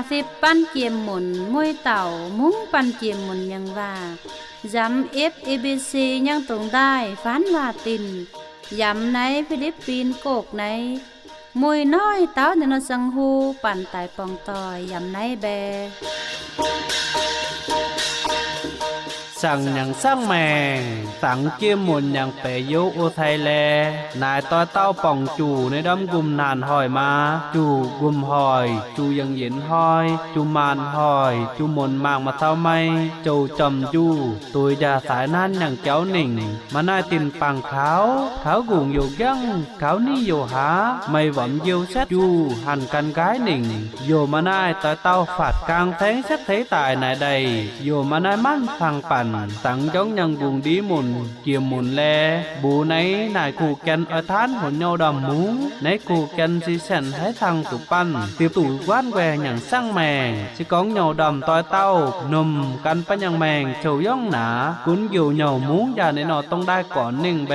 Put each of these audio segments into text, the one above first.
ສິບປັນກຽມໝຸນ ມຸ້ຍເຕົ່າ ມຸ້ງປັນກຽມໝຸນຍັງວ່າ ຢຳເອັບເອບີຊີຍັງຕົງໄດ້ ຟານວາຕິນ ຢຳໃນຟີລິບປິນ ໂກກໃນ ມຸ້ຍນ້ອຍເຕົ້າ ນະນະສັງຫູ ປັນຕາຍປ່ອງຕ່ອຍ ຢຳໃນແບ. ສັງຍັງສັງແມງ ສັງກຽມໝຸນຍັງເປໂຍໂອໄທແລ ນາຍຕ້ອຍເຕົ້າປ່ອງຈູ່ ໃນດອມກຸມນານຫອຍມາ ຈູ່ກຸມຫອຍ ຈູ່ຍັງເຢັນຫອຍ ຈູ່ມານຫອຍ ຈູ່ມົນມາກມາເຕົ້າໄມ້ ໂຈຈອມຈູ່ ໂຕຍຢາສາຍນານຍັງເຈົ້າໜິງ ມານາຍຕິນປາງຂາວ ຂາວກຸງໂຍກຍັງ ຂາວໜີໂຍຫາ ໄມ້ຫວຳຢຽວແຊດຈູ່ ຫັນກັນກາຍໜິງ ໂຍມານາຍຕອຍເຕົ້າ ຟາດກາງແທງແຊດເທຕາຍນາຍໃດ ໂຍມານາຍມັນຟັງປັນ ຕັງຢອງຍັງກຸງດີໝຸນ ກຽມໝຸນແລ ບູໃນນາຍຄູ່ແກ່ນ ອອຍທານຫົນໂຍດອມໝູ ໃນຄູ່ແກ່ນສີແສນ ໄທທັງຕຸປັນ ຕິບຕູກວານແວຍັງສັງແມງ ຊິກອງໂຍດອມຕອຍເຕົ້າ ນົມກັນປະຍັງແມງ ໂຈຢອງໜາ ກຸນຢູ່ໂຍໝູ ຢາໃນໜໍ່ຕົງໄດ້ກ່ອນໜຶ່ງແບ.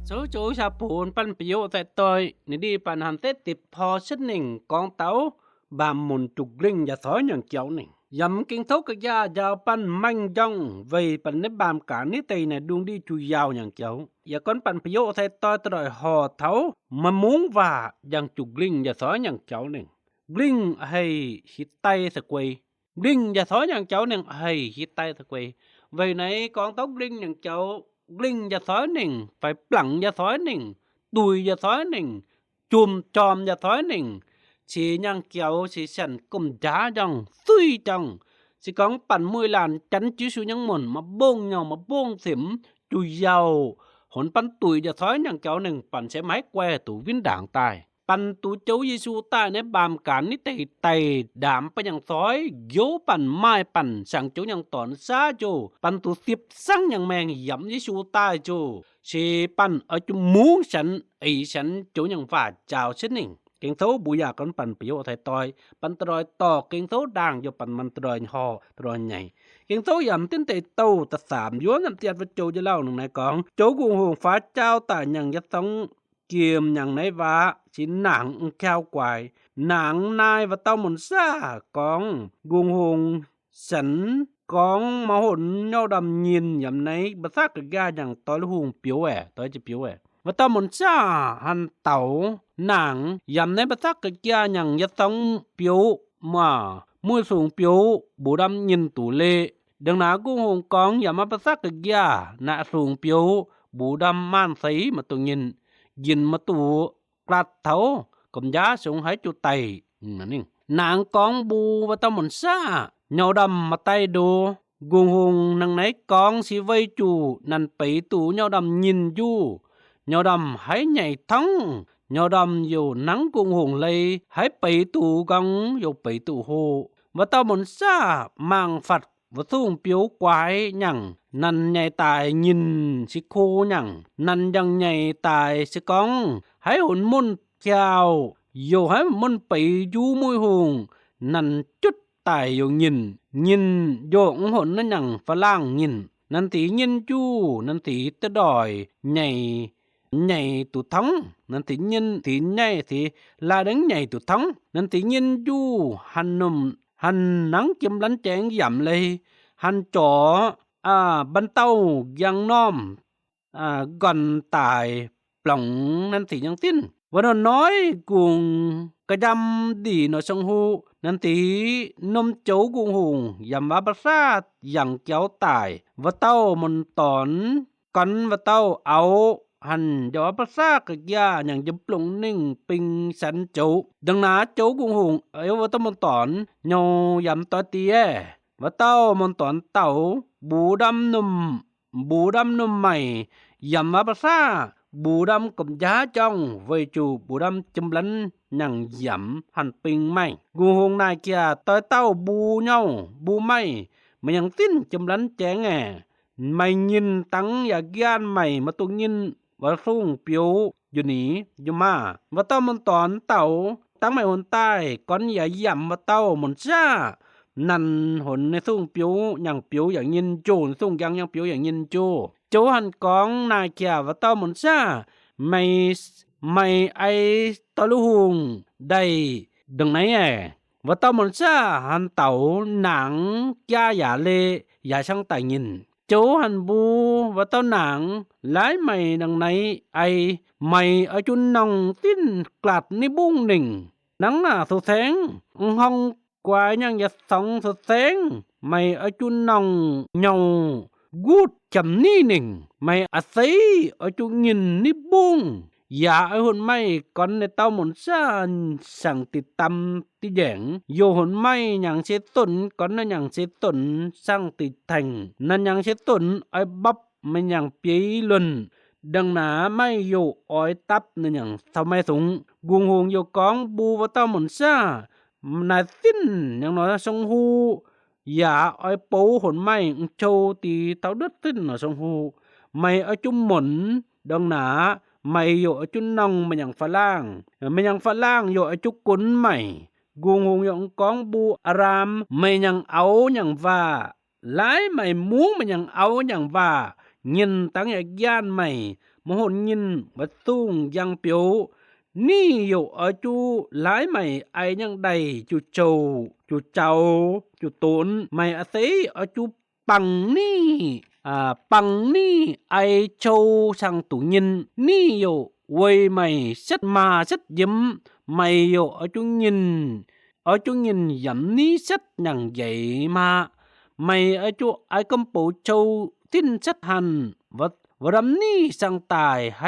ໂຈໂຈຊາປູນ ປັນປະໂຫຍດໃສ່ຕ້ອຍ ນິດີປັນຫັນເຕດຕິບພໍເຊັ່ນໜຶ່ງ ກອງເຕົາ ບາມມຸນຈຸກລິງ ຢາຊອຍຫຍັງເຈົ້າໜຶ່ງ ຢຳກິງໂທກະຢາ ຢາວປັນແມງຢອງ ໄວປັນໃນບາມການນິໄຕໃນດຸງດີຈູຢາວຫຍັງເຈົ້າ ຢາກອນປັນປະໂຫຍດໃສ່ຕ້ອຍຕະຫຼອດຫໍ່ເທົາ ມະມຸງວ່າ ຍັງຈຸກລິງ ຢາຊອຍຫຍັງເຈົ້າໜຶ່ງ ກລິງໃຫ້ຫິດໄຕສະກວຍ ກລິງຢາຊອຍຫຍັງເຈົ້າໜຶ່ງ ໃຫ້ຫິດໄຕສະກວຍ ໄວໃນກອງເຕົາກລິງຫຍັງເຈົ້າ ກລິງຢາຊອຍໜຶ່ງ ໄຟປລັງຢາຊອຍໜຶ່ງ tui ya thói neng, chum chom ya thói neng, si nhang kéo si săn kưm ja jong, sui jong, si kong păn mui lan chăn chiu su nhang môn, ma bông nhau, ma bông thim, chu yau, hôn păn tui ya thói nhang kéo neng, păn sẽ mãi que tù vĩnh viễn đang tai. Păn tù Chô Yêsu tai nê bam cán ní tê tê đam pa nhang thói, ghiô păn mai păn, sang Chô nhang tón sa Chô, păn tù sip sang nhang meng yăm Yêsu tai Chô, si păn ơ chu mung săn, ê săn Chô nhang va chao sĭt neng. Kiêng Thô bu ya kăn păn piu thai toi, păn troi to, Kiêng Thô đang yo păn măn troi ho, troi nhảy. Kiêng Thô yăm tin tê tô, ta sam yuôn nhăm tiat va Chô ya lau neng nai kong, Chô gung hùng phá chao ta nhang ya thong, kiêm nhang nai va, si nang ưm kheo kuai. Nang nai va tâu môn sa, kong, gung hùng săn, kong ma hôn nhau đăm nhìn yăm nai, ba sa kơ gia nhang toi lu hùng piu ê, toi chi piu ê. Va tâu môn sa, hăn tâu, nang, yăm nai ba sa kơ gia nhang ya thong piu, ma, mui sung piu, bu đăm nhìn tù lê. Đơng na gung hùng kong yăm ma ba sa kơ gia, na sung piu, bu đăm man sấy ma tù nhìn, nhìn ma tù, klat thâu, kưm ja sung hái chu tê, ưm, nê. Nang kong bu va tâu môn sa, nhau đăm ma tê đô, gung hùng nang nai kong si vây chu, năn pê tù nhau đăm nhìn yu, nhau đăm hái nhảy thong, nhau đăm yo nang gung hùng lê, hái pê tù gong yo pê tù hô. Va tâu môn sa, mang phặt, va sung piu kuai nhang, năn nhảy tai nhìn si khô nhang, năn yăng nhảy tai si kong, hái hôn môn kheo, yo hái môn pê yu mui hùng, năn chut tai yo nhìn, nhìn yo ưm hôn năn nhang pha lang nhìn, năn si nhìn yu, năn si tơ đoi, nhảy, nhảy tù thong, năn si nhìn, si nhảy, si la đơng nhảy tù thong, năn si nhìn yu, hăn nôm, hăn nắng chiêm lăn cheng yăm lê, hăn chó, a, băn tâu giăng nôm, a, gòn tai plong năn si nhang tin. Va nôn nói gung kơ yăm đi nô sông hu, năn si nôm Chô gung hùng, yăm va ba sa, yăng kéo tai, va tâu môn tón, kăn va tâu âu, hăn yo ba sa kơ gia nhang yăm plung neng ping săn Chô. Đơng na Chô gung hùng, ơ va tâu môn tón, nhau yăm toi ti ê. Va tâu môn tón tâu, bu đăm nôm, bu đăm nôm mây, yăm va ba sa, bu đăm kưm ja jong, vây chu bu đăm chiêm lăn nhang yăm hăn ping mây. Gung hùng nai kia toi tâu bu nhau, bu mây, mây nhang tin chiêm lăn cheng ê. Mây nhìn tăng ya gian mây ma tù nhìn va sung piu, yu ni, yu ma. Va tâu môn tón tâu, tăng mây hôn tai, kăn ya yăm va tâu môn sa. Năn hôn nê sung piu, nhang piu ya nhìn chu, nê sung yăng nhang piu ya nhìn chu. Chô hăn kong nai kia va tâu môn sa. Mây, mây ai toi lu hùng, đay, đơng nai ê. Va tâu môn sa, hăn tâu nang, kia ya lê, ya sang tai nhìn. Chô hăn bu, va tâu nang, lai mây đơng nai, ai, mây ơ chu nong tin klat ni bung neng. Nang na su seng, ưm hong kuai nhang ya song su seng, mây ơ chu nong nhau, gut chăm ni neng, mây a sấy ơ chu nhìn ni bung. Ya ơi hôn mây, kăn nê tâu môn sa, sang ti tâm ti deng, yo hôn mây nhang sê tŭn, kăn nê nhang sê tŭn, sang ti theng, năn nhang sê tŭn, ơi bắp, mây nhang piê luân, đơng na mây yo ơi tắp nê nhang thâu mây sung, gung hùng yo kong bu va tâu môn sa, nai tin nhang nô sông hu, ya ơi pô hôn mây ưm chô ti thâu đứt tin nô sông hu, mây ơ chu môn, đơng na, mây yo ơ chu nong mây nhang pha lang, mây nhang pha lang yo ơ chu cún mây, gung hùng yo kong bu a ram mây nhang âu nhang va, lai mây mung mây nhang âu nhang va, nhìn tăng ya gian mây, ma hôn nhìn va sung yăng piu, ni yo ơ chu lai mây ai nhang đay chu chô, chu châu, chu tŭn, mây a sấy ơ chu păng ni, a, păng ni ai chô sang tù nhìn, ni yo vơi mây sĭt ma sĭt yêm, mây yo ơ chu nhìn, ơ chu nhìn yăm ni sĭt nhang djay ma, mây ơ chu ai kưm pô chô tin sĭt hăn, va ဝရမ်နံႉသင်ႇတၢႆႇ ႁႂ်ႈသႅတ်ႈဢတီႈၼႆႈဝႃႈၵုင်၊ ဢႆႈထဝ်ႈမႆႈ ဢိုင်ႇဝိၼ်းတၢင်ႇမူးပဵၼ်ၼီႈ၊ ဝႆႉၸူးမႆႈသီႇၼီႈ ၼႃႇ ပဵၼ်တၢႆႈ မႆႈသီႇၼီႈ၊ မႆႈဢၵျူဝ်းဢိုင်ႇဝိၼ်းတၢင်ႇမူးသင်ႇၼီႈႁႄႉတိမ်ႉ။ ဢရၢမ်ႇသင်ႇၼၼ်ႉ ယင်းဢဝ်သႅတ်ႈပူႇႁဵဝ်ႇဢႆႈဝႃႈ၊ ဝႆႉၸူးၼၼ်ႉတီႈ ဢၢႆႈၵုင်ႇလီမုၼ်ႇယင်ႇယီႈ ၼၼ်ႉ ဢၢႆႈၵုင်ႇလီမုၼ်ႇယင်ႇယီႈ၊ ၸူဝ်းၵုင်ႇႁုင်ႇၼွင်ႉတူဝ်ႈသႅင်ယင်းတူပ်း ဢၢႆႈၵုၺ် ဢၢႆႈၵုၺ်ၶႂႃႁူၼ်ဢရၢမ်ႇၵွၼ်ႇဢေႇဝႃႇ ဢႃႇ ဢႃႇဒၢမ်ႇ ယင်းဢဝ်သီႇဢေႇဝႃႇ။ ယမ်ၼႆႉ ပၼ်ႇၾၢတ်ႇၵဵင်းသူဝ်းၵွင်းထဝ်ႈ ဝူၺ်ႇယွၼ်ႇၵုင်ႇလီ ၵႄႈၵွၼ်ႇ ယပ်ႉၵုင်ႇ ယပ်ႉၼီႈၵႃႈတႆး လဝ်ႈယင်းၼေႃႈ ၸွင်ႇႁူႉ ပႃႇမုၼ်ႇ ၵႄႈၵွၼ်ႇ ႁူဝ်တူၺ်ႇၸူဝ်ႇၼေႃႈ ၸွင်ႇႁူႉ။ ယမ်ၼႆႉ ပၼ်ႇၾၢတ်ႇၵဵင်းသူဝ်း ယၢဝ်းပၼ်ႇထဝ်ႈ ပၼ်ႇပႆႇတူႈတေႃႇ ပႆႇတူႈမႅင်း သီႇဢႃႇရၢမ်ႇၵွၼ်ႇဢေႇဝႃႇ တႅတ်ႈတွႆႇမုၼ်ႈ ယမ်ၼႆႉ ၵုင်ႇလီ သီႇ ဢေႇဝႃႇၵွၼ်ႇဢႃႇရၢမ်ႇ၊ ဢေႇဝႃႇၵွၼ်ႇဢႃႇရၢမ်ႇ သီႇပႃႇမုၼ်ႇယင်း ၵွင်ၸေႃးၵူဝ်းၸေႃး ပႃႇမုၼ်ႇယင်းတမ်ႇသူဝ်း ပႃႇမုၼ်ႇယင်းသွင်ၸေႇတူဝ်း ၵွၼ်ႇတႆးသႅတ်ႈတႆး။ ယမ်ၼႆႉ ပၢမ်ႇၵႃႇၼီႇတႆႇ ပၼ်ႇမၢင်ႇၵုင်ႇလီၼိုင်ႈ မုၼ်ပွင်ႇၼႂ်းပၢမ်ႇၵႃႇၼီႇတႆႇ ပီႈပိပ်ႉတီႈသီႇ ၸူဝ်းၵုင်ႇႁုင်ႇ ၸဝ်ႈတႅတ်ႈတွႆႇမုၼ်ႈသေ တင်ႈဢႃႇရၢမ်ႇသႅတ်ႈတႆး။ ယမ်ၼႆႉ ပၼ်ႇၾၢတ်ႇဝႆႉ တွႆႇလူးႁုင်ႇ ပႃႇမုၼ်ႇၸုပ်ႇလိင်း ပႃႇမုၼ်ႇတူၺ်ႇၸူဝ်ႇ ပႃႇမုၼ်ႇပျၢတ်ႈ ၸူဝ်းၵုင်ႇႁုင်ႇဝႃႈ။ ၵဵင်းသူဝ်းၵွင်း ၸူဝ်းၵုင်ႇႁုင်ႇ ၸဝ်ႈတၢႆႇယင်း ယႃႉသွင်မူၺ်ႉႁၢင်ႇ ယမ်ၵဵမ်းယင်းၼႆဝႃႈ ၼၢင်းသီၶဵဝ်ၵႂၢႆး ၼၢင်းၼၢႆး ဝႃႈတဝ်ႈမုၼ်ႇသႃႇၵွင်း ယမ်ၼႆႉ ပႃႇသႃႇၵယႃႇ ယင်းမူၺ်ႉႁုင်ႇ ၸူဝ်းၵုင်ႇႁုင်ႇ ဢဵဝ်သၼ်ႇဢဵဝ်ယၢဝ်းတမ်ႇ တွႆႇလူးႁုင်ႇ မႃးႁွပ်ႈယူႇယဵၼ်ၼႆႉ ဝႃႈတဝ်ႈမုၼ်ႇသႃႇၵွင်း ပူႇၵွၼ်ႇ ၵွၼ်ႇၼၢင်းၵွင်းဝႃႈ သီႇၼၼ်ႉ တီႈၵွႆႈၶွင်ႁုၼ်ႇ ၼႂ်းတူၼ်ႈၼၢင်း သီႇမၢၼ်ႇပဵၼ် ပၼ်ႇႁေႃႇၵဵင်းသူဝ်း မၼ်းၼၢင်း သီႇမၢၼ်ႇပဵၼ်သင်ႇ ၼၢင်းယႃႉတၢႆႇ ၵွၼ်ႇဝႃႈတဝ်ႈမုၼ်ႇသႃႇၵွင်းဝႃႈ ၵွၼ်ႇဢေႇဝႃႇၵွင်းဝႃႈ ၵွၼ်ႇပႃႇမုၼ်ႇ ယင်းတႅတ်ႈတူဝ်ႇ ၵွၼ်ႇတႆးယင်းမုၼ်ႇ ပႃႇမုၼ်ႇယင်းၵွၼ်ႇ ပႃႇမုၼ်ႇယင်းယီႈ ၵွင်းဝႃႈရၢင်ႇ ပႃႇမုၼ်ႇယင်းၵွၼ်ႇ ပႃႇမုၼ်ႇယင်းယီႈ သီႇဢေႇဝႃႇ ဢေႇဝႃႇၵွၼ်ႇၸူဝ်း ၸဝ်ႈတၢႆႇယင်း တႅတ်ႈတူဝ်ႇမုၼ်ႈ တႅတ်ႈတွႆႇမုၼ်ႈ ယမ်ၼႆၼီႈတႆႇ ဢေႇဝႃႇ သီႇတူဝ်ႇ ၸူဝ်းၵုင်ႇႁုင်ႇ ႁူၼ်ၼၼ်ႉ ယမ်ဝႃႈ ပသၢၵ်ႈၵျႃႇ မၼ်းၼႆႉၵူဝ် မၼ်းၼႆႉသဝ်ႈ မၼ်းၼႆႉၸူဝ်ႈ မၼ်းၼႆႉတဝႆႉ မၼ်းၼႆႉ မႆႈဝမ်သတ်း ယမ်ဝႃႈ ၵူၼ်းၼႆႉသင်ႇ ၵွၼ်ႇႁႃလဵၼ်ႈယင်းၸဝ်ႈၵုင်ႇ ယမ်ဝႃႈ ပ ပသၢၵ်ႈၵျႃႇ ၸူဝ်းၵုင်ႇႁုင်ႇ ၸဝ်ႈတၢႆႇ ႁူၼ်ၼၼ်ႉထီႇ ၼႆၵႆႉၵူၼ်းမူၺ်ႉႁုင်ႇ ၼႆၵႆႉတႄႇမူၺ်ႉႁုင်ႇ ယဝ်ႉၼႆၵႆႉငိၼ်းမူၺ်ႉႁုင်ႇ ၸူဝ်းၵုင်ႇႁုင်ႇၵဝ်ႇ ႁူၼ်ၼၼ်ႉထီႇတႄႇယူႇ ၼၼ်ႉထီႇၼႆၵႆႉငိၼ်း ယမ်ဝႃႈ ပသၢၵ်ႈၵျႃႇ ၸူဝ်းၵွင်းပူႇ ဢရၢမ်ႇၵွၼ်ႇ ဢေႇဝႃႇၵွင်း ယမ်ဝႃႈ ပသၢၵ်ႈၵျႃႇ မူၺ်ႉႁုင်ႇ ယင်းငိၼ်းတူဝ်ၸူဝ်ႈယူႇ သီႇၵုင်ႇၼႆႉ ပသၢၵ်ႈၵျႃႇ ၼႃႈၼႆႉ ၸဵပ်းပျေႃႇ ပႆႇတူဝ်ၵွင်း ပႆႇတူဝ်ႁူဝ် ယင်းပျေႃႇ ယဝ်ႉၵႆႉငိၼ်း ၸူဝ်းၵုင်ႇႁုင်ႇပူႇၼၼ်ႉ ဢၢင်ႈၼႃႇ လဵဝ်ၼႆႉၼေႃႈ ၸူဝ်းၵုင်ႇႁုင်ႇ သဵတ်ႈၼိုင်ႈၵူဝ် မႃးယၢမ်ႈၵွၼ်ႇၼၼ်ႉထီႇ ၸူဝ်းၵုင်ႇႁုင်ႇၼၼ်ႉထီႇ ယမ်ဝႃႈ ဢေႇဝႃႇ ယမ်ဝႃႈ ပသၢၵ်ႈၵျႃႇ ဢေႇရၢမ်ႇ ဢရၢမ်ႇ ယူႇယမ်ၵႆႉ ဢေႇဝႃႇ မႃးတီႈ ဢႃႇ ဢရၢမ်ႇ မႃးယမ်သတ်း ၸူဝ်းၵုင်ႇႁုင်ႇယူႇ ဢႃႇ သဵတ်ႈၼိုင်ႈ တၢင်းၼႃႈ ဢႃႇ မၢၼ်ႈပဵၼ်သင်ႇ ဢႃႇ တူဝ်ၼၢင်းတႆး ယဝ်ႉပသၢၵ်ႈတႆး ၼၢႆးၵွၼ်ႇ ဢေႇဝႃႇၵွင်းဝႃႈ ၼၢႆး ဢေႇဝႃႇၵွင်း ဢေႇဝႃႇလႄႈ ဢေႇဝႃႇ ယမ်ၼႆႉ ပသၢၵ်ႈၵျႃႇ ၸူဝ်းၵုင်ႇႁုင်ႇ ဢဵဝ်းယၢဝ်းတမ်ႇ ၵႆႉငိၼ်း တင်းတွႆႇလႄႈတမ်ႇ တွႆႇလႄႈႁုင်ႇ ယဝ်ႉမွပ်ႈယူႇငိၼ်းၼႄႇ ဢေႇဝႃႇလၢၼ်ပူႇၵွၼ်ႇ ဝႃႈတဝ်ႈမၢၼ်ႈဝႃႈ ဢေႃႈ ဝႃႈတဝ်ႈမၢၼ်ႈ ပဵၼ်သင်ႇ ဝႃႈတဝ်ႈၼၢင်းဝႃႈ ဢေႇဝႃႇၵွင်း ဢူဝ်ႈ ယမ်ၼႆႉ ပသၢၵ်ႈၵျႃႇ မူၺ်ႉႁုင်ႇ ပူႇငိၼ်းတူႇလႄႈ သီႇၼႆႉ ၸႂ်ႉယင်းပႆႇတူႈ ၸူဝ်ႈၵွၼ်ႇ ပႆႇတူႈၵွင်း ယင်းပျေႃႇ ပူႇမႃးတူႈငိၼ်း ပူႇၵိၼ်မႃးတူႈၵလၢတ်ႈ တဵမ်သၵွင်းငိၼ်း ၸုတ်ႇမၢၼ်ႈ သႂ်ႇသႂ်ႇၸူဝ်ႈတႆး ၼၼ်ႉၼႆႉ မၢၼ်ႈၼုမ်ႇၵွင်း ထဝ်ႈၼႃႈၸူဝ်ႈမၢၼ်ႈ ယင်းလဵၼ်ႈလီ ပလၼ်ႇယဝ်ႉ ပလၼ်ႇၵႆႉတၢႆၵွင်း ဢူဝ်ႈ မႃးငိၼ်း မႃးတူႈတႆးတူႈ ၸူဝ်ႈၵုင်ႇႁုင်ႇ ယေႃးယဝ်ႉငိၼ်း သီႇၼေႃႈ ၵွႆးမႆႈငၢၼ်းတၢႆ ၼေႃႈ သီႇငွၼ်ႇ ၼေႃႈ ၶဵဝ်ႈ ၵေႃႈၼင်ႇ ၸူဝ်ႈၵုင်ႇႁုင်ႇလႄႈ ပႆႇတူႈမူၺ်ႉႁၢင်ႇ ပႆႇတူႈမူၺ်ႉႁုင်ႇလႄႈ ဢေႇဝႃႇၼၼ်ႉ ယင်းပၼ်ၼွမ်ႉၼုမ်ႇၼင်ႇၼႃႇ ၼၼ်ႉၼုမ်ႇၵွင်းယင်း ဢူဝ်ႈ ၼင်ႇၼႃႇ ၼၼ်ႉယိၼ်းသီႇၼၼ်ႉၶဵဝ်ႈ ၼၼ်ႉပႆႇတူႈတၢင်းၸူဝ်ႈလႄႈ ပႆႇတူႈမူၺ်ႉႁုင်ႇ ပႆႇတူႈမူၺ်ႉႁၢင်ႇ ယူႇႁႂ်ႈၸဝ်ႈမူၺ်ႉႁၢင်ႇ ၵေႃႈၼင်ႇၸူဝ်ႈၵုင်ႇႁုင်ႇလႄႈ ၼၼ်ႉၼုမ်ႇၵွင်းယင်း ၼၼ်ႉမၢင်ႇ ဝႃႈၸႂ်ႈပျေႃႇ ၼၼ်ႉယူႇၾၢတ်ႇၵႂၢႆး ၼၼ်ႉယင်းၸုတ်ႇၸေႃႇတႆးယိၼ်း ၸုတ်ႇၸေႃႇတႆးယိၼ်း ယူႇယူႇ ၼၼ်ႉႁၼ်ႁူၼ်ၵိၼ်း ၼၼ်ႉယင်းၾရင်ႇယိၼ်း ၼၼ်ႉတီႈဢီႇရၢၼ်ႇတႄႉယိၼ်း ၼၼ်ႉယိၼ်း ၵႅင်ႇသူဝ်းၵွင်း ပူႇလၢၼ်ႇပူႇပၼ်ႇ ယၢဝ်းပၼ်ႇ ႁွၼ်ပၼ်ႇ ပႆႇတူႈၵွင်း ၼၼ်ႉယႂ်ႇၵွင်းၼၼ်ႉယိၼ်း ၼၼ်ႉၵွႆးယဝ်ႉ ၵွႆးသဵမ် ၵွႆးမႆႈတၢႆ ၼၼ်ႉၵႂၢင်ႈ ၼၼ်ႉၶဵဝ်ႈ ဝႃႈတီႈၼၼ်ႉယိၼ်း ၸူဝ်ႈၸႂ်ႈပျေႃႇ ၼၼ်ႉလွင်ႈသွႆးၵွၼ်ႇ ၸူဝ်ႈယၢၼ်ႇယင်းဝႃႈၸူဝ်ႈ ၼၼ်ႉလွင်ႈသွႆးၸူဝ်ႈ ဝႃႈတီႈၼၼ်ႉယိၼ်းယူႇ ဝႃႈၸႂ်ႈပျေႃႇ တဝ်ႈတဵၼ်းၵႄႈၵွၼ်ႇ ၼၼ်ႉပႆႇတူႈယင်းၸဝ်ႈ သီႇတွႆႇလူင်ယဝ်ႉပႆႇမႃး ၼၼ်ႉပႆႇတူႈယင်းၸဝ်ႈ သီႇၼၼ်ႉပႆႇယႂ်ႇ ၼၼ်ႉၼုမ်ႇယႂ်ႇၸ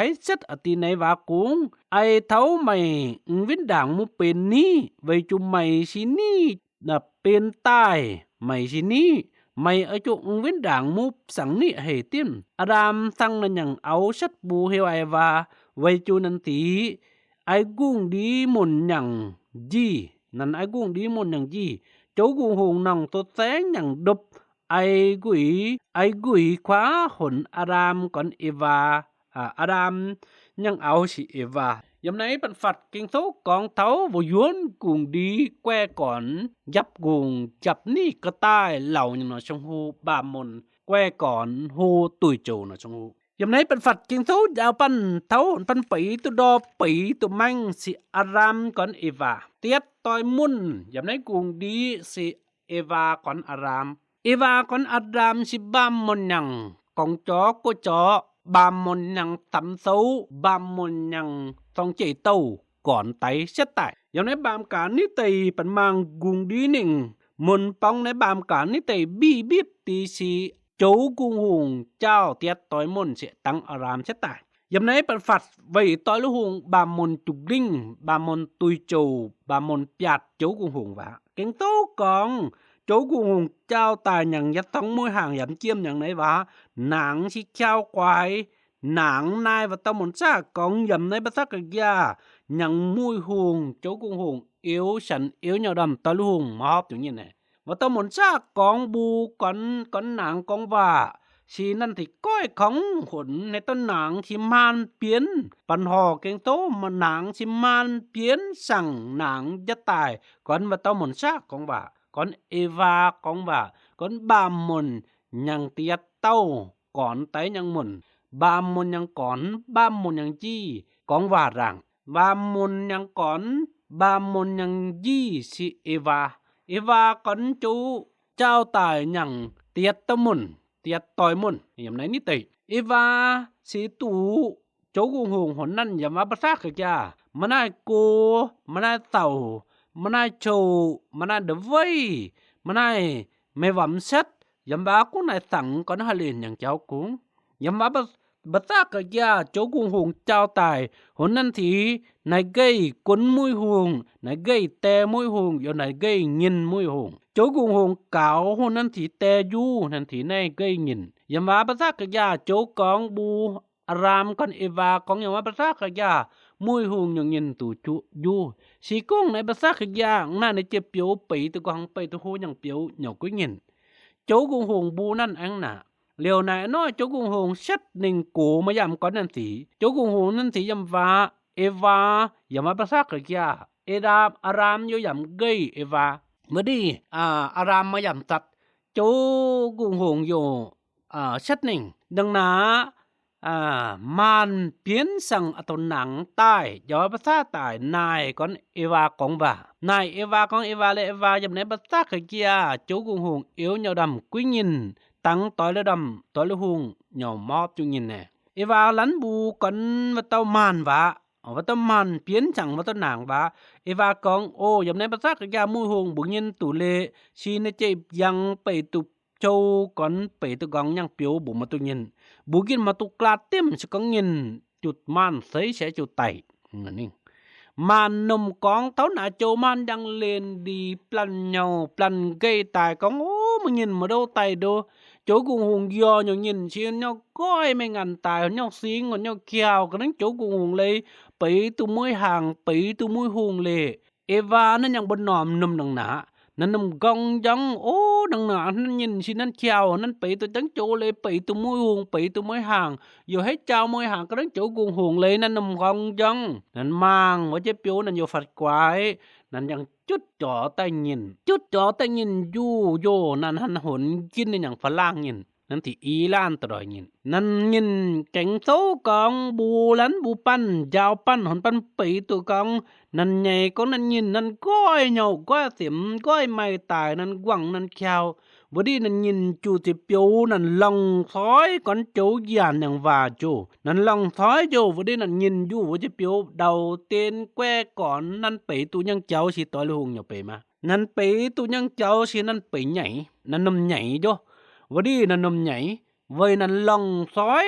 ူဝ်ႈ ဝႃႈတီႈၼၼ်ႉၼုမ်ႇယႂ်ႇ ເວີຍນັ້ນ ລອງຊອຍ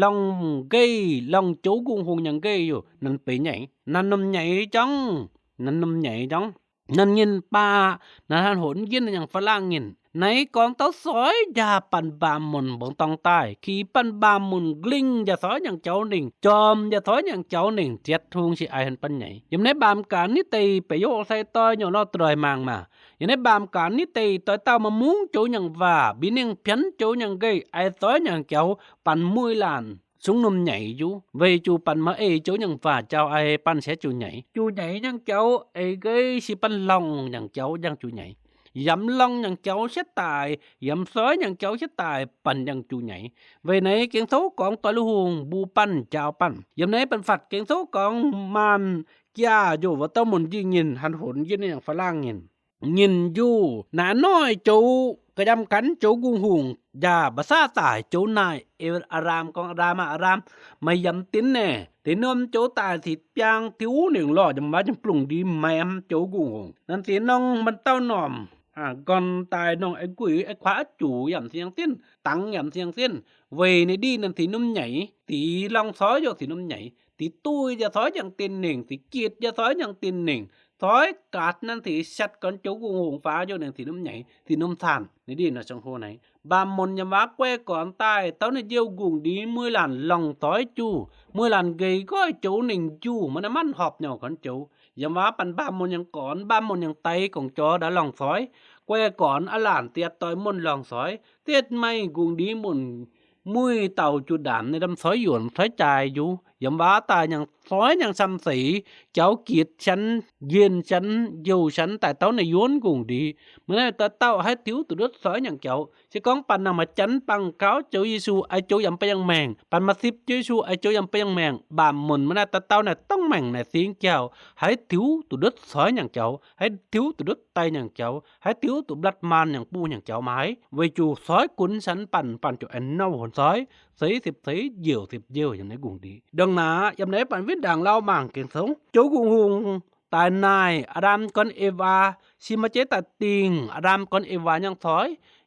ລອງເກຍ ລອງໂຈກຸງຫົງຍັງເກຍຢູ່ ນັ້ນເປໃຫຍ່ ນັ້ນໜຸ່ມໃຫຍ່ຈັງ ນັ້ນໜຸ່ມໃຫຍ່ຈັງ ນັ້ນຍິນປາ ນັ້ນຫັນຫົນຍິນຫຍັງຝຣັ່ງຍິນ ໃນກອງເຕົ້າຊອຍ ຢ່າປັນບາມຸນບໍ່ຕ້ອງຕາຍ ຂີ່ປັນບາມຸນກລິ້ງ ຢ່າຊອຍຫຍັງເຈົ້າໜິງ ຈອມ ຢ່າຊອຍຫຍັງເຈົ້າໜິງ ຈຽດທຸງຊິອາຍຫັນປັນໃຫຍ່ ຍາມໃນບາມການນິຕິ ໄປໂຍໃສ່ຕ່ອຍໂຍນອກຕຣອຍມາງມາ ຍາມໃນບາມການນິຕິ ຕ່ອຍເຕົ້າມາມຸງໂຈຫຍັງວ່າ ບີເນັງພຽນໂຈຫຍັງເກຍ ອາຍຊອຍຫຍັງເຈົ້າ ປັນມຸ້ຍຫຼານ ຊຸງໜຸ່ມໃຫຍ່ຢູ່ ເວຍຈູປັນມາເອໂຈຫຍັງວ່າ ເຈົ້າອາຍປັນແຊຈູໃຫຍ່ ຈູໃຫຍ່ຫຍັງເຈົ້າ ເອເກຍຊິປັນລອງຫຍັງເຈົ້າ ຫຍັງຈູໃຫຍ່ ຍຳລອງຫຍັງເຈົ້າເສຍຕາຍ ຍຳຊອຍຫຍັງເຈົ້າເສຍຕາຍ ປັນຫຍັງຈູໃຫຍ່ ເວໃນເກງໂຊກອງຕອຍລູກຮຸງ ບູປັນຈາວປັນ ຍາມໃນປັນຝັດເກງໂຊກອງມານ ກຽໂຢ ວ່າເຕົ້າມົນຢີຍິນ ຫັນຫົນຍິນຫຍັງຝຣັ່ງຍິນ ຍິນຢູ່ ໜານ້ອຍໂຈກະຍຳກັນ ໂຈກຸງຫົງ ຢ່າບາຊາຕາຍ ໂຈນາຍ ເອ ອາຣາມກອງອາຣາມ ອາຣາມ ມາຍຳຕິນແນ່ ຕິນົມໂຈຕາຍ ສີປຽງ ຕິວໜຶ່ງລໍ້ ຍຳວ່າຈັ່ງປຸງດີ ແມມ ໂຈກຸງຫົງ ນັ້ນສີນົງ ມັນເຕົ້າໜອມ ອາ ກ່ອນຕາຍນ້ອງໄອ້ກຸຍ ໄອ້ຂວາຈູ ຍຳສຽງສິນ ຕັງ ຍຳສຽງສິນ ເວໃນດີ ນັ້ນສີໜຸ່ມໃຫຍ່ ຕີລອງຊອຍໂຍ ສີໜຸ່ມໃຫຍ່ ຕີຕຸ້ຍ ຢ່າຊອຍຫຍັງຕີນເໜັງ ສີກີດ ຢ່າຊອຍຫຍັງຕີນເໜັງ ຊອຍກາດ ນັ້ນສີຊັດກ່ອນ ໂຈກຸງຫົງຟ້າໂຍ ນັ້ນສີໜຸ່ມໃຫຍ່ ສີໜຸ່ມຊານ ໃນດີນະ ຊອງໂຮໄນ ບາມມົນຍາມວ່າແກ້ກອນຕາຍ ເຕົ້າໃນດຽວກຸງດີ ເມື່ອຍຫຼານລອງຊອຍຈູ ເມື່ອຍຫຼານເກຍກ້ອຍໂຈເນັງຈູ ມັນນະມັນຫອບຫຍໍ້ກອນໂຈ ຍາມວ່າປັນບາມມົນຍັງກອນ ບາມມົນຍັງໄຕ ກອງຈໍດາລອງຊອຍ ແກ້ກອນອາຫຼານຕຽດຕ່ອຍມົນລອງຊອຍ ຕຽດໄມ້ກຸງດີມຸນ ມຸ້ຍເຕົ່າຈູດຳ ໃນດຳຊອຍຢວນຊອຍຈາຍຢູ່ ຍາມວ່າຕາຍຍັງຊອຍຍັງຊຳເສ ເຈົ້າກີດຊັ້ນ ເຢັນຊັ້ນ ຢູ່ຊັ້ນ ຕາຍເຕົ້າໃນຢວນກຸງດີ ເມື່ອໃດຕາເຕົ້າໃຫ້ທິວຕຸດດຸດຊອຍຫຍັງເຈົ້າ ຊິກອງປັນນຳມາຈັນປັງກ້າວ ເຈົ້າເຢຊູ ໄອໂຈຢຳໄປຍັງແມງ ປັນມາສິບ ເຈົ້າເຢຊູ ໄອໂຈຢຳໄປຍັງແມງ ບາມມົນມະນາຕະເຕົ້ານະ ຕ້ອງແມງໃນສິງແກ້ວ ໃຫ້ທິວຕຸດດຸດຊອຍຫຍັງເຈົ້າ ໃຫ້ທິວຕຸດດຸດໄຕຫຍັງເຈົ້າ ໃຫ້ທິວຕຸບລັດມານຫຍັງປູຫຍັງເຈົ້າມາໃຫ້ ໄວຈູຊອຍກຸນສັນປັນ ປັນໂຈແອນເນົາຫົນຊອຍ ເສສິບເສ ຢຽວສິບຢຽວ ຫຍັງໃນກຸງດີ ເດີງໜາ ຍາມໃດປັນວິນດັງລາວມາງເກັ່ງສົງ ໂຈກຸງຮຸງ ຕາຍນາຍ ອາດາມກ່ອນເອວາ ຊິມາເຈຕາຕິງ ອາດາມກ່ອນເອວາຍັງຊອຍ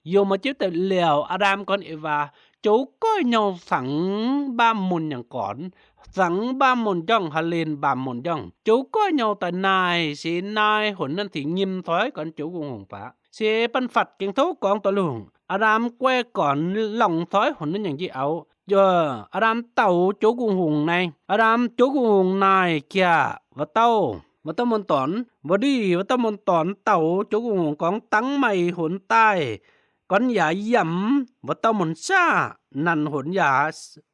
ໂຍມາເຈຕາແຫຼວ ອາດາມກ່ອນເອວາ ໂຈກ້ອຍເຍົາສັງ ບາມມົນຍັງກອນ ສັງບາມມົນຍ່ອງ ຮະເລນບາມມົນຍ່ອງ ໂຈກ້ອຍເຍົາຕາຍນາຍ ເສນາຍ ຫົນນັ້ນຊິຍິມຊອຍກ່ອນໂຈກຸງຫົງປາ ເສປັນຝັດເກັ່ງໂທກອງຕະລຸງ ອາດາມແກ້ກອນ ລອງຊອຍ ຫົນນັ້ນຫຍັງຈິເອົາ ເອີ ອາດາມເຕົາໂຈກຸງຫົງໃນ ອາດາມໂຈກຸງຫົງນາຍ ເຄຍ ວະເຕົ້າ ວະເຕົ້າມົນຕອນ ວະດີ ວະເຕົ້າມົນຕອນ ເຕົາໂຈກຸງຫົງກອງ ຕັງໄໝຫົນໃຕ້ ກອນຢາຢຳ ວະເຕົ້າມົນຊາ ນັນຫົນຢາ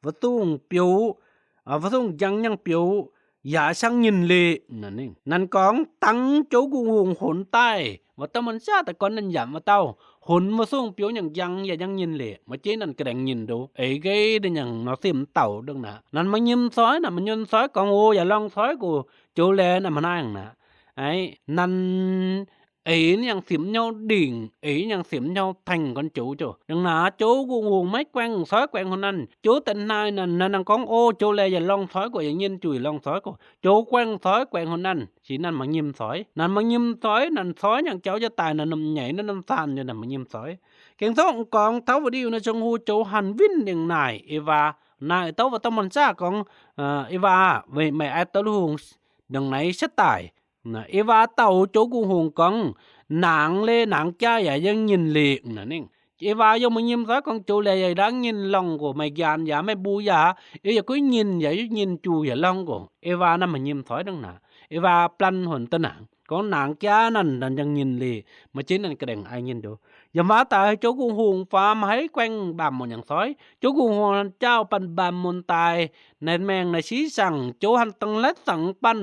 ວະສູງປິວ ອາ ວະສູງຍັງຍັງປິວ ຢາຊັງຍິນເລ ນັ້ນເອງ ນັ້ນກອງ ຕັງໂຈກຸງຫົງຫົນໃຕ້ ວ່າເຕົ້າມັນຊາ ແຕ່ກ່ອນນັ້ນຢາມວ່າເຕົ້າ ຫົນມາສົ່ງປິວຫຍັງຍັງ ຢ່າຍັງຍິນເລ ມາເຈນັ້ນກະແດງຍິນດູ ເອເກໄດ້ຫຍັງເນາະ ຊິມເຕົ້າເດີງນະ ນັ້ນມາຍິມຊອຍນະ ມາຍົນຊອຍກອງ ໂອ ຢ່າລອງຊອຍກູ ໂຈແລນຳມານາຫຍັງນະ ໄອ້ ນັ້ນ ເອນຫຍັງຊິມເຍົາດິງ ເອນຫຍັງຊິມເຍົາແທ່ງກ່ອນໂຈໂຈ ຫຍັງນະ ໂຈກຸງຫົງໄມ້ແກວ່ງ ຊອຍແກວ່ງຄົນນັ້ນ ໂຈແຕ່ນາຍນັ້ນ ນັ້ນນາງກອງ ໂອ ໂຈແລ ຢ່າລອງຊອຍກູ ຢ່າຍິນຈຸຍ ລອງຊອຍກູ ໂຈແກວ່ງຊອຍແກວ່ງຄົນນັ້ນ ຊິນັ້ນມາຍິມຊອຍ ນັ້ນມາຍິມຊອຍ ນັ້ນຊອຍຫຍັງເຈົ້າຈະຕາຍ ນັ້ນນຳໃຫຍ່ ນັ້ນນຳຊານຢູ່ ນັ້ນມາຍິມຊອຍ ເກັ່ງໂທກອງ ເທົ້າວະດີຢູ່ໃນຊົງຮູ ໂຈຫັນວິນຫຍັງນາຍ ເອວາ ນາຍເຕົ້າວ່າຕະມັນຊາກອງ ເອີ ເອວາ ເວີຍ ໄມ້ອາຍຕະລຸງ ດັ່ງໃນສະຕາຍ ນະ ເອວາເຕົ້າໂຈກຸງຫົງກອງ ນາງເລນາງຈາຢາຍັງຍິນເລກ ນັ້ນເອງ ເອວາຍົມມາຍິມຊອຍກອງໂຈແລຢາດັງຍິນລອງໂກ ໄມ້ຢານຢາ ໄມ້ບູຢາ ເອວຢາກຸຍຍິນ ຢາຍຸຍິນຈູ ຢາລອງໂກ ເອວານຳມາຍິມຊອຍດັ່ງໜ້າ ເອວາປລັນຫົນຕະໜາງ ກອງນາງຈານັ້ນ ນັ້ນຍັງຍິນເລ ມາຈິນນັ້ນກະແດງອາຍຍິນໂດ ຢາມວ່າຕາຍໂຈກຸງຫົງຟ້າມາໃຫ້ແກວ່ງບາມມົນຫຍັງຊອຍ ໂຈກຸງຫົງນັ້ນເຈົ້າປັນບາມມົນຕາຍ ໃນແມງໃນຊີສັງ ໂຈຫັນຕັງແລດສັງປັນ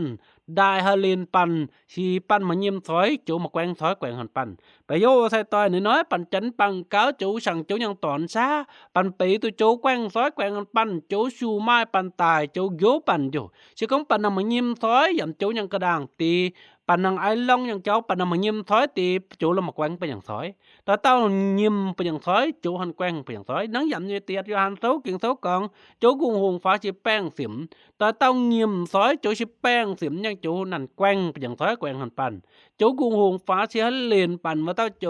ດາຍຮະເລນປັນ ຊີປັນມາຍິມຊອຍ ໂຈມາແກວ່ງຊອຍແກວ່ງຫັນປັນ ປະໂຍໃສ່ຕ່ອຍນ້ອຍໆ ປັນຈັນປັງກ້າວ ໂຈສັງໂຈຍັງຕອນຊາ ປັນເປຕຸໂຈແກວ່ງຊອຍແກວ່ງຫັນປັນ ໂຈຊູມາຍປັນຕາຍ ໂຈໂຍປັນໂຍ ຊິກອງປັນນຳມາຍິມຊອຍ ຢາມໂຈຍັງກະດາງຕີ ပၼ်ၼາງອາຍລອງຍາງເຈົ້າ, ປານນາງມາຍິ້ມຊອຍເຕ ໂຈລະມາແກວ່ງໄປຢາງຊອຍ. ຕາເຕົ້າຍິ້ມໄປຢາງຊອຍ, ໂຈຫັ້ນແກວ່ງໄປຢາງຊອຍ. ນາງຢຳເຍເຕຍ ໂຈຫັ້ນເຊົາເກັ່ງເຊົາກອງ, ໂຈກຸງຫົງຟ້າຊິແປ້ງສິມ. ຕາເຕົ້າຍິ້ມຊອຍ, ໂຈຊິແປ້ງສິມຍາງໂຈ, ນັ້ນແກວ່ງໄປຢາງຊອຍ, ແກວ່ງຫັ້ນປັນ. ໂຈກຸງຫົງຟ້າຊິຫັ້ນເລນປັນວ່າເຕົ້າໂຈ,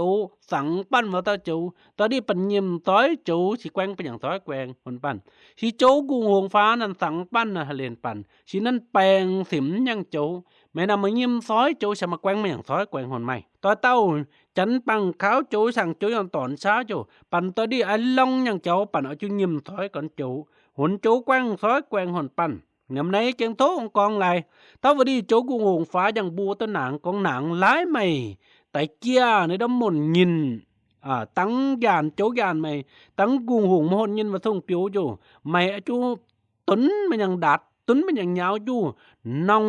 ສັງປັນວ່າເຕົ້າໂຈ. ຕອນນີ້ປັນຍິ້ມຊອຍ, ໂຈຊິແກວ່ງໄປຢາງຊອຍ, ແກວ່ງຫັ້ນປັນ. ຊິໂຈກຸງຫົງຟ້ານັ້ນສັງປັນນະ ຫັ້ນເລນປັນ. ຊິນັ້ນແປ້ງສິມຍາງໂຈ. ແມ່ນຳມາຍິ້ມຊອຍ, ໂຈຊິມາແກວ່ງມາຫຍັງຊອຍ, ແກວ່ງຫົນໃໝ່. ຕອນເຕົ້າ ຈັນປັງຂາວໂຈ ສັງໂຈຍອນຕອນຊາໂຈ, ປັນຕອນນີ້ອາຍລອງຍາງເຈົ້າ, ປັນເອົາຈຸຍິ້ມຊອຍກ່ອນໂຈ, ຫົນໂຈແກວ່ງຊອຍ, ແກວ່ງຫົນປັນ. ຍາມໃນເກັ່ງໂທອອງກອງຫຼາຍ, ຕາວະດີໂຈກຸງຫົງຟ້າຍັງບູຕະໜາງກອງນາງຫຼາຍໃໝ່, ໄຕເຈ້ຍໃນດຳມົນຍິນ, ອາ, ຕັງຢານໂຈກຢານໃໝ່, ຕັງກຸງຫົງມະຫົນຍິນວ່າສົ່ງປິວໂຈ, ໃໝ່ອາຈຸ ຕົນມັນຍັງດາດ, ຕົນມັນຍັງຍາວຢູ່, ນ້ອງ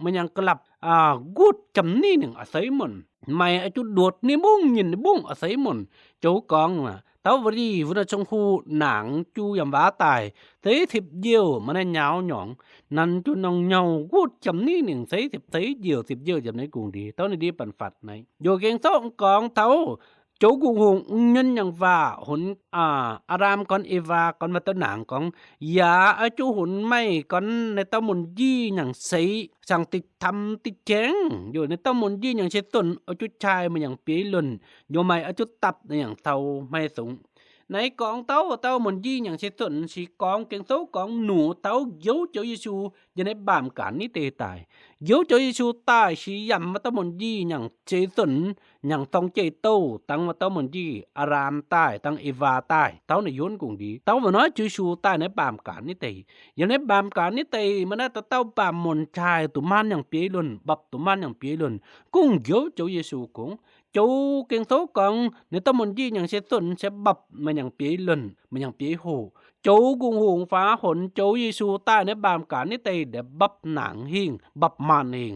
ມັນຍັງກະລັບ, ອາ, ກູດຈຳນີ້ໜຶ່ງອາໄສໝົນ, ໃໝ່ອາຈຸດວດນີ້ບຸ້ງຍິນບຸ້ງອາໄສໝົນ, ໂຈກອງນະ, ຕາວະດີວຸນນະຊົງຄູນາງຈູຢຳວາຕາຍ, ເຕທິບຢຽວມາໃນຍາວຫຍອງ, ນັ້ນຈຸນ້ອງເຍົາກູດຈຳນີ້ໜຶ່ງ, ເຕທິບເຕຢຽວ, ທິບຢຽວຈຳໃນກຸງດີ, ເຕົ້ານີ້ດີປັນຝັດໃນ, ໂຍເກັງໂຊອອງກອງເທົາ ໂຈກຸງຫົງຍືນຍັງວ່າ ຫົນ ອາ ອາຣາມກ່ອນເອວາກ່ອນວ່າເຕົ້ານາງກອງ ຢາອາຈຸຫົນໄມ້ກ່ອນໃນເຕົ້າມົນຢີ່ຍັງໃສ ສັງຕິດທຳຕິດແຈງ ຢູ່ໃນເຕົ້າມົນຢີ່ຍັງເຊຕົນ ອາຈຸຊາຍມາຍັງເປຍຫຼົ່ນ ຢູ່ໄມ້ອາຈຸຕັບໃນຫຍັງເທົາໄມ້ສູງ ໃນກອງເຕົ້າ ເຕົ້າມົນຢີ່ຍັງເຊຕົນ ສີກອງເກັງໂຕກອງໜູເຕົ້າ ເຢວເຈົ້າເຢຊູ ຢູ່ໃນບາມການນີ້ເຕຕາຍ ເຢວເຈົ້າເຢຊູຕາຍ ສີຢຳວ່າເຕົ້າມົນຢີ່ຍັງເຊຕົນ ຍັງຕ້ອງເຈໂຕ ຕັ້ງວ່າເຕົ້າມົນຢີ່ ອາຣາມຕາຍ ຕັ້ງເອວາຕາຍ ເຕົ້າໃນໂຍນກຸງດີ ເຕົ້າບໍ່ນ້ອຍຈື່ຊູຕາຍໃນບາມການນີ້ເຕ ຢູ່ໃນບາມການນີ້ເຕ ມັນໄດ້ຕະເຕົ້າບາມມົນຊາຍ ຕຸມານຍັງເປຍຫຼົ່ນ ບັບຕຸມານຍັງເປຍຫຼົ່ນ ກຸງເຢວເຈົ້າເຢຊູກຸງ ໂຈເກັງໂຕກອງ ໃນເຕົ້າມົນຢີ່ຍັງເຊຕົນ ເຊບັບ ມັນຍັງເປຍຫຼົ່ນ ມັນຍັງເປຍໂຫ ໂຈກຸງຫູງຟ້າຫົນ ໂຈເຢຊູຕາຍໃນບາມການນີ້ເຕ ແດ່ບັບນາງຫີງ ບັບມານຫີງ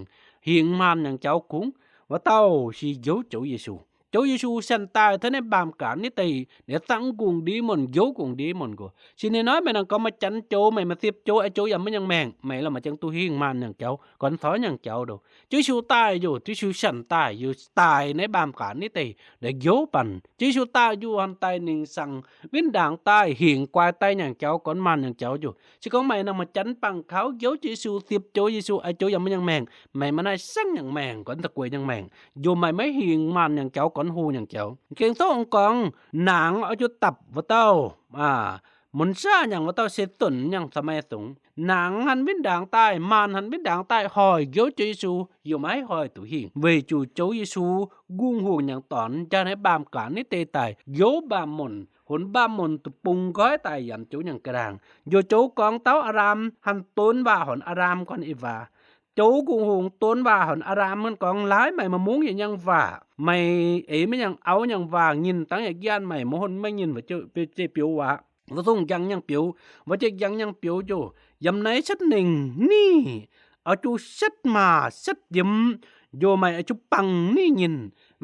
ຫີງມານຍັງເຈົ້າກຸງ ວ່າເຕົ້າຊີເຢວເຈົ້າເຢຊູ ເຈົ້າເຢຊູສັນຕາຍເທື່ອໃນບາມການນີ້ເຕ ແດ່ຕັ້ງກຸງດີໝົນ ເຢວກຸງດີໝົນໂກ ຊິນ້ອຍໆ ແມ່ນາງກໍມາຈັນໂຈ ໄໝມາສິບໂຈ ໄອໂຈຢາມມັນຍັງແມງ ໄໝລະມາຈັ່ງຕູ້ຫີງມານຍັງເຈົ້າ ກ່ອນຊອຍຍັງເຈົ້າໂດ ເຈົ້າເຢຊູຕາຍຢູ່ ເຈົ້າເຢຊູສັນຕາຍຢູ່ ຕາຍໃນບາມການນີ້ເຕ ແດ່ເຢວປັນ ເຈົ້າເຢຊູຕາຍຢູ່ ຫັນຕາຍໜິງສັງ ວິນດາງຕາຍ ຫີງກວາຍຕາຍຍັງເຈົ້າ ກ່ອນມານຍັງເຈົ້າຢູ່ ຊິກອງໄໝນຳມາຈັນປັງຂາວ ເຢວເຈົ້າເຢຊູ ສິບໂຈເຢຊູ ໄອໂຈຢາມມັນຍັງແມງ ໄໝມານາຍສັງຍັງແມງ ກ່ອນຕະກວຍຍັງແມງ ໂຍມໄໝໄມ້ຫີງມານຍັງເຈົ້າ ກ່ອນຫູຍັງເຈົ້າ ເກັງໂຕອງກອງ ນາງເອົາຈຸຕັບວ່າເຕົ້າ ອາ ມົນຊາຍັງວ່າເຕົ້າເຊຕົນຍັງສະໄໝສູງ ນາງຫັນວິນດາງຕາຍ ມານຫັນວິນດາງຕາຍ ຫອຍເຢວເຈົ້າເຢຊູ ຢູ່ໄມ້ຫອຍຕູຫີງ ເວຈູເຈົ້າເຢຊູ ກຸງຫູຍັງຕອນ ຈາໃນບາມການນີ້ເຕຕາຍ ໂຍບາມມົນ ຫົນບາມມົນຕຸປຸງກ້ອຍຕາຍ ຢາມໂຈຍັງກະດາງ ໂຍໂຈກອງເຕົ້າອາຣາມ ຫັນໂຕນວ່າຫົນອາຣາມກ່ອນເອວາ ໂຈກຸງຫູງໂຕນວ່າຫົນອາຣາມ ເໝືອນກອງຫຼາຍໄໝມາມຸງຍັງວ່າ ໄໝເອມຍັງເອົາຍັງວ່າ ຍິນຕັ້ງຢາກຢ້ານໄໝມາຫົນມາຍິນວ່າເຈ ເຈປິວວ່າ ວ່າສົ່ງຍັງຍັງປິວ ວ່າເຈກຍັງຍັງປິວໂຈ ຢາມໃນຊັດໜິງນີ້ ເອົາຈູຊັດມາຊັດຢຶມ ໂຍໄໝອາຈຸປັງນີ້ຍິນ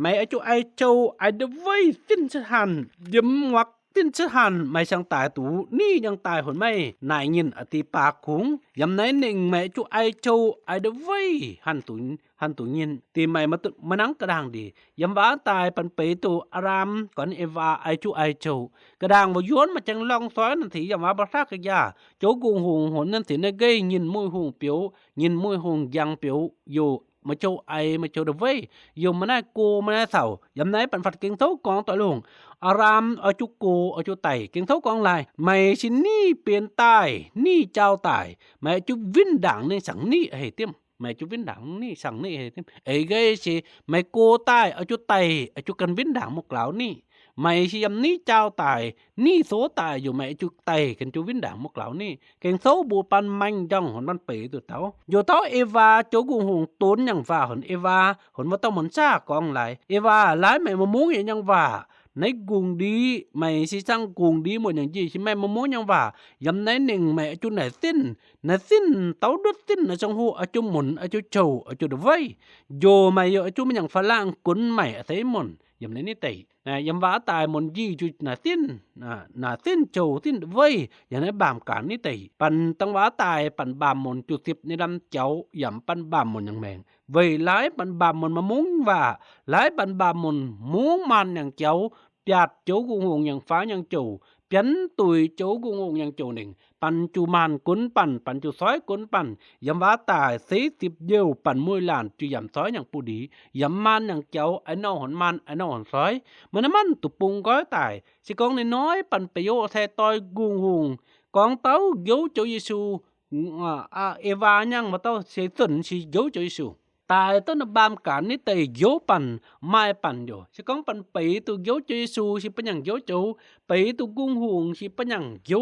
ໄໝອາຈຸໄອໂຈ ໄອດະໄວ ຕິນສະຫັນ ຢຶມງວັກ ຕິນສະຫັນ ໄໝສັງຕາຍຕູ ນີ້ຍັງຕາຍຫົນໄໝ ນາຍຍິນອະຕິປາກຸງ ຢາມໃນໜິງໄໝອາຈຸໄອໂຈ ໄອດະໄວ ຫັນຕູ ຫັນຕູຍິນ ຕີໄໝມາຕຸ ມານັງກະດາງດີ ຢາມວ່າຕາຍປັນເປຕູ ອາຣາມ ກ່ອນເອວາ ໄອຈຸໄອໂຈ ກະດາງບໍ່ຢວນມາຈັ່ງລອງຊອຍນັ້ນທີ ຢາມວ່າບໍ່ທັກກະຢາ ໂຈກຸງຫູງຫົນນັ້ນທີ ນະເກຍຍິນມຸ້ຍຫູງປິວ ຍິນມຸ້ຍຫູງຍັງປິວ ໂຍ ມາໂຈໄອ ມາໂຈດະເວຍ ໂຍມມານາຍໂກ ມານາຍເສົາ ຢາມໃນປັນຝັດເກັງເທົາກອງຕອຍລົງ ອາຣາມ ອາຈຸໂກ ອາຈຸໄຕ ເກັງເທົາກອງລາຍ ໄໝຊິໜີເປັນຕາຍ ໜີເຈົ້າຕາຍ ໄໝອາຈຸວິນດາງໜີສັງໜີເອເຕັມ ໄໝອາຈຸວິນດາງໜີສັງໜີເອເຕັມ ເອເກຊິ ໄໝໂກຕາຍ ອາຈຸໄຕ ອາຈຸກັນວິນດາງໝົກລາວໜີ ໄໝຊິຢຳໜີເຈົ້າຕາຍ ໜີໂສຕາຍ ຢູ່ໄໝອາຈຸໄຕ ກັນຈຸວິນດາງໝົກລາວໜີ ເກັງໂຊບູປັນແມງຢອງ ຫົນມັນເປຕຸເຕົາ ຢູ່ເຕົາເອວາ ໂຈກຸງຫູງໂຕນຍັງວ່າ ຫົນເອວາ ຫົນວ່າຕ້ອງໝົນຊາກອງຫຼາຍ ເອວາ ຫຼາຍໄໝມະມຸງຍັງວ່າ ໃນກຸງດີ ໄໝຊິສັງກຸງດີໝົດຍັງຈີ່ ຊິໄໝມະມຸງຍັງວ່າ ຢຳໃນໜຶ່ງ ໄໝອາຈຸນາຍສິນ ນາຍສິນ ເຕົາດຸດສິນ ນາຍສັງຫູ ອາຈຸໝົນ ອາຈຸໂຈ ອາຈຸດວຍ ໂຍໄໝໂຍ ອາຈຸມັນຍັງຝຣັ່ງ ກຸນໄໝອາໄສໝົນ ယຳໃນນິໄຕ ນະ ຍຳວ່າຕາຍ ໝົນຢີ່ຈຸນາສິນ ນະ ນາສິນໂຈສິນເວີຍ ຍຳໃນບາມການນິໄຕ ປັນຕັງວ່າຕາຍ ປັນບາມໝົນຈຸສິບໃນລຳເຈົ້າ ຍຳປັນບາມໝົນຍັງແມງ ເວີຍລາຍ ປັນບາມໝົນມະມຸງວ່າ ລາຍ ປັນບາມໝົນມຸງມານຍັງເຈົ້າ ປຽດໂຈກຸງຫົງ ຍັງຟ້າຍັງໂຈ ປຽນຕຸຍໂຈກຸງຫົງ ຍັງໂຈເນັງ ປັນຈຸມານກຸນປັນ ປັນຈຸຊອຍກຸນປັນ ຍຳວ່າຕາຍ ເສສິບເຢວ ປັນມຸ້ຍຫຼານ ຈຸຍຳຊອຍຍັງປູດີ ຍຳມານຍັງເຈົ້າ ໄອໜອງຫົນມານ ໄອໜອງຫົນຊອຍ ມານຳມັນຕຸປຸງກ້ອຍຕາຍ ຊິກອງນ້ອຍໆ ປັນປະໂຫຍດໃສ່ຕ່ອຍກຸງຫົງ ກອງເຕົ້າໂຢໂຈເຢຊູ ອາ ເອວາຍັງວ່າເຕົ້າ ເສສົນຊິໂຢໂຈເຢຊູ ຕາຍຕົ້ນບາມການນິໄຕໂຢປັນ ມາຍປັນໂຢ ຊິກອງປັນໄປຕຸໂຢໂຈເຢຊູ ຊິປະຍັງໂຢໂຈ ໄປຕຸກຸງຫົງ ຊິປະຍັງໂຢ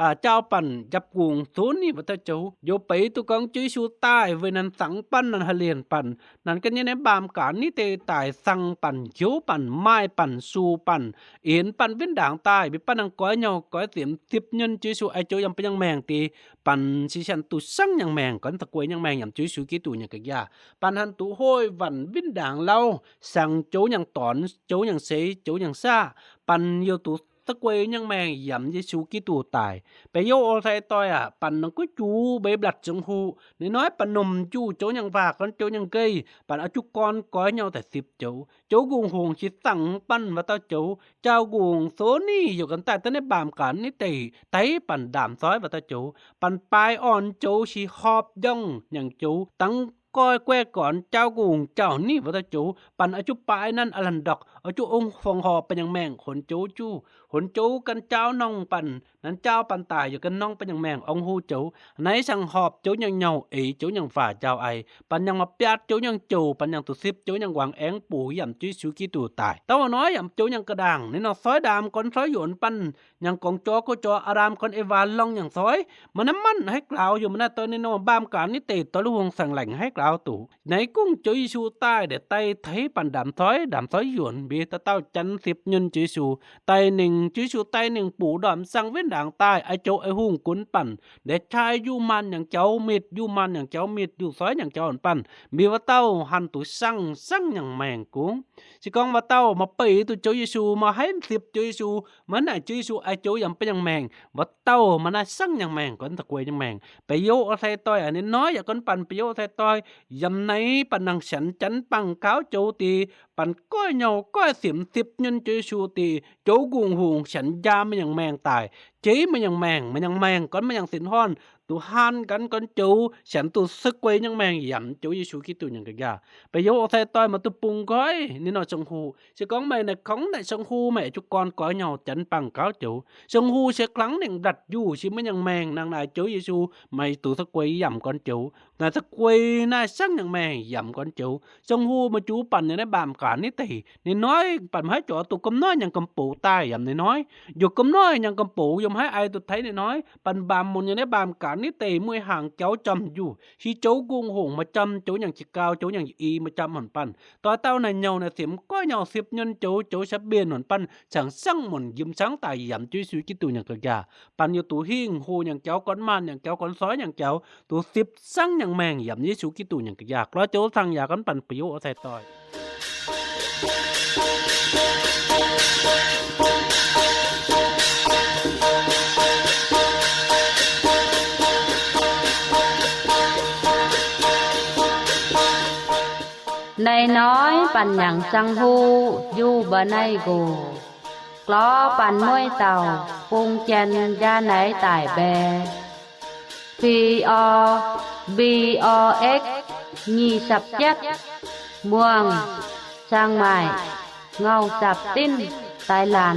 ອາ ເຈົ້າປັນ ຍັບກຸງໂຊນີວ່າເຕົ້າໂຈ ໂຢໄປຕຸກອງໂຈເຢຊູຕາຍ ເວີຍນັ້ນສັງປັນ ນັ້ນຮະລຽນປັນ ນັ້ນກັນຍາໃນບາມການນິໄຕຕາຍ ສັງປັນ ໂຢປັນ ມາຍປັນ ຊູປັນ ເອັນປັນ ວິນດາງຕາຍ ບິປັນ ນັງກອຍເຫຍົາກອຍເຕັມ ສິບຍືນ ໂຈເຢຊູ ໄອໂຈ ຍຳປະຍັງແມງ ຕິ ປັນຊິສັນຕຸສັງຍັງແມງ ກອນຕະກວຍຍັງແມງ ຍຳໂຈເຢຊູກິຕູ ຍັງກະຢາ ປັນຫັນຕຸໂຫຍວັນ ວິນດາງເລົ່າ ສັງໂຈຍັງຕອນ ໂຈຍັງເຊ ໂຈຍັງຊາ ປັນໂຢຕຸຕະກວຍຍັງແມງ ຍຳເຢຊູກິຕູຕາຍ ປະໂຫຍດໃສ່ຕ່ອຍ ອາ ປັນນັງກຸຈູ ເບບລັດ ຊົງຫູ ນ້ອຍໆ ປະນົມຈູ ໂຈຍັງວ່າ ກອນໂຈຍັງເກີຍ ປັນອາຈຸກອນ ກອຍເຫຍົາແຕ່ສິບໂຈ ໂຈກຸງຫົງຊິສັງປັນວ່າເຕົ້າໂຈ ເຈົ້າກຸງໂຊນີ ໂຢກັນຕາຍ ແຕ່ໃນບາມການນິໄຕ ໄຕປັນດາມຊອຍວ່າເຕົ້າໂຈ ປັນປາຍອ່ອນໂຈຊິຫອບຍ່ອງຍັງໂຈ ຕັງກອຍແກວກອນ ເຈົ້າກຸງເຈົ້ານີ້ວ່າເຕົ້າໂຈ ປັນອາຈຸປາຍນັ້ນອະລັນດອກ ອາຈຸອົງຟອງຫໍປະຍັງແມງ ຂົນໂຈຈູ ຂົນໂຈກັນເຈົ້ານ້ອງປັນ ນັ້ນເຈົ້າປັນຕາຍ ໂຢກັນນ້ອງປະຍັງແມງ ອອງຫູໂຈ ໃນສັງຫອບໂຈຍັງເຫຍົາ ເອ ໂຈຍັງຝາເຈົ້າໄອ ປັນຍັງມາປຽດໂຈຍັງໂຈ ປັນຍັງຕຸສິບໂຈຍັງຫວັງແອງປູ ຍຳໂຈເຢຊູກິຕູຕາຍ ເຕົ້ານ້ອຍ ຍຳໂຈຍັງກະດາງ ໃນນອກຊອຍດາມ ກອນຊອຍຢວນປັນ ຍັງກອງຈໍໂກຈໍ ອາຣາມຄອນເອວາ ລອງຍັງຊອຍ ມານຳມັນໃຫ້ກາວ ຢູ່ມານາຕອນໃນນອກ ບາມການນິເຕ ຕອນລູກຫົງສັງແຫຼງໃຫ້ກາວຕູ ໃນກຸງໂຈເຢຊູຕາຍ ແດ່ໄຕໄທປັນດາມຊອຍ ດາມຊອຍຢວນ ເບຕະເຕົ້າຈັນສິບຍືນ ໂຈເຢຊູ ໄຕໜຶ່ງ ໂຈເຢຊູໄຕໜຶ່ງ ປູດອມສັງເວັນດາງຕາຍ ໄອໂຈໄອຫຸງກຸນປັນ ແດ່ຊາຍຢູ່ມານຍັງເຈົ້າມິດ ຢູ່ມານຍັງເຈົ້າມິດ ຢູ່ຊອຍຍັງເຈົ້າອັນປັນ ມີວ່າເຕົ້າຫັນຕູສັງ ສັງຍັງແມງກຸງ ຊິກອງວ່າເຕົ້າມາເປີຕູໂຈເຢຊູ ມາໃຫ້ສິບໂຈເຢຊູ ມານາຍໂຈເຢຊູ ໄອໂຈຍຳປະຍັງແມງ ວ່າເຕົ້າມານາຍສັງຍັງແມງ ກອນຕະກວຍຍັງແມງ ປະໂຫຍດໃສ່ຕ່ອຍອັນນ້ອຍ ຢາກກອນປັນປະໂຫຍດໃສ່ຕ່ອຍ ຍຳໃນປະນັງສັນຈັນປັງກາວໂຈຕີ ປັນກ້ອຍເຫຍົາກ້ອຍສິມສິບຍືນໂຈເຢຊູຕີ ໂຈກຸງຫຸງສັນຍາມະຍັງແມງຕາຍ ເຈມະຍັງແມງ ມະຍັງແມງ ກອນມະຍັງສິນຮ້ອນ ຕູຮານກັນກອນໂຈ ສັນຕູສະກວຍຍັງແມງ ຍຳໂຈເຢຊູກິຕູຍັງກະຢາ ປະໂຫຍດໃສ່ຕ່ອຍມາຕຸປຸງກ້ອຍ ນີ້ເນາະ ຊົງຫູ ຊິກອງໄມນະຂອງນາຍຊົງຫູ ໄມອາຈຸກອນກອຍເຫຍົາຈັນປັງກາວໂຈ ຊົງຫູເຊຄລັງເນັ່ງດັດຢູ່ ຊິມະຍັງແມງ ນາງນາຍໂຈເຢຊູ ໄມຕູສະກວຍຍຳກອນໂຈ ນາຍສະກວຍນາຍສັງຍັງແມງ ຍຳກອນໂຈ ຊົງຫູມາຈູປັນໃນບາມການນິເຕ ນ້ອຍໆ ປັນໃຫ້ຈໍຕູກຳນ້ອຍຍັງກຳໂປຕາຍ ຍຳນ້ອຍໆ ຢູ່ກຳນ້ອຍຍັງກຳໂປ ຍຳໃຫ້ອາຍຕຸໄທນ້ອຍໆ ປັນບາມມົນຍັງໃນບາມການນິເຕ ມວຍຫາງເຈົ້າຈຳຢູ່ ຊິໂຈກຸງຫົງມາຈຳ ໂຈຍັງຊິກາວ ໂຈຍັງອີມາຈຳຫັນປັນ ຕໍ່ເຕົ້ານາຍເຫຍົານາຍສິມ ກອຍເຫຍົາສິບຍືນໂຈ ໂຈສະບຽນຫົນປັນ ສັງສັງມົນຍິມສັງຕາຍ ຍຳໂຈເຢຊູກິຕູຍັງກະຢາ ປັນຢູ່ຕູຫິງຫູຍັງເຈົ້າ ກອນມານຍັງເຈົ້າ ກອນຊອຍຍັງເຈົ້າ ຕູສິບສັງຍັງແມງ ຍຳເຢຊູກິຕູຍັງກະຢາ ກລອໂຈສັງຢາກອນປັນປະໂຫຍດໃສ່ຕ່ອຍ ນາຍນ້ອຍປັນຍັງສັງຫູ ຢູ່ບໍ່ໄນໂກ ກລໍປັນມວຍເຕົ່າ ປຸງແຈນຢາໄນຕາຍແບ ພີອໍ ບີອໍເອັກ ຍີ່ສິບເຈັດ ມ່ວງ ຊຽງໃໝ່ ເງົາສັບຕິນ ໄຕລານ.